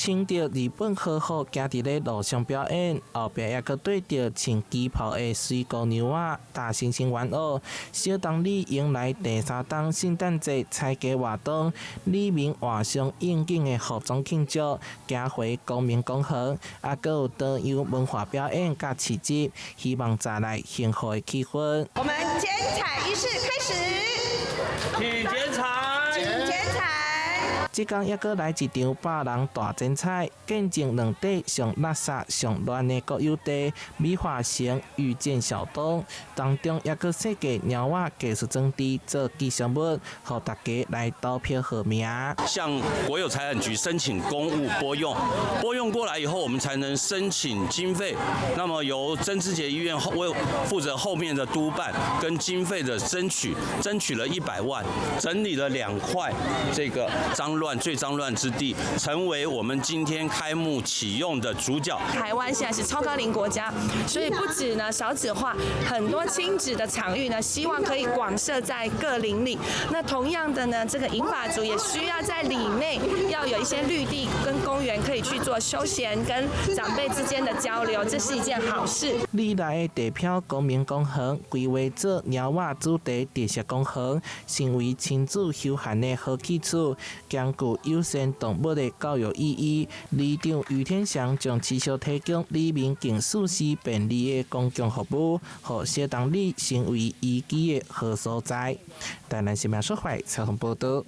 穿著日本和服行佇咧路上表演，後壁猶閣綴著穿旗袍的水姑娘仔、大猩猩玩偶。小東里迎來第三冬聖誕節踩街活動，里民換上應景的服裝慶祝，行回光明公園，猶閣有多樣文化表演佮市集，希望帶來幸福的氣氛。我們剪彩儀式開始，請剪彩，請剪彩。這工猶閣來一場百人大剪彩，見證兩塊上垃圾上亂的國有地美化成遇見小東，當中猶閣設計貓仔計數裝置做吉祥物，予大家來投票號名。向國有財產局申請公務撥用，撥用過來以後，我們才能申請經費。那麼由曾智傑醫院為負責後面的督辦跟經費的爭取，爭取了100萬，整理了兩塊這個髒亂最髒亂之地，成為我們今天開幕啟用的主角。台灣現在是超高齡國家，所以不止呢少子化，很多親子的場域呢，希望可以廣設在各鄰里。那同樣的呢，這個銀髮族也需要在里內要有一些綠地跟公園，可以去做休閒跟長輩之間的交流，這是一件好事。里內的地標光明公園規劃做貓仔主題特色公園，成為親子休閒的好去處，兼具友善動物的教育意義。里長余天祥將持續提供里民更舒適便利的公共服務，予小東里成為宜居的好所在。台南新聞說懷採訪報道。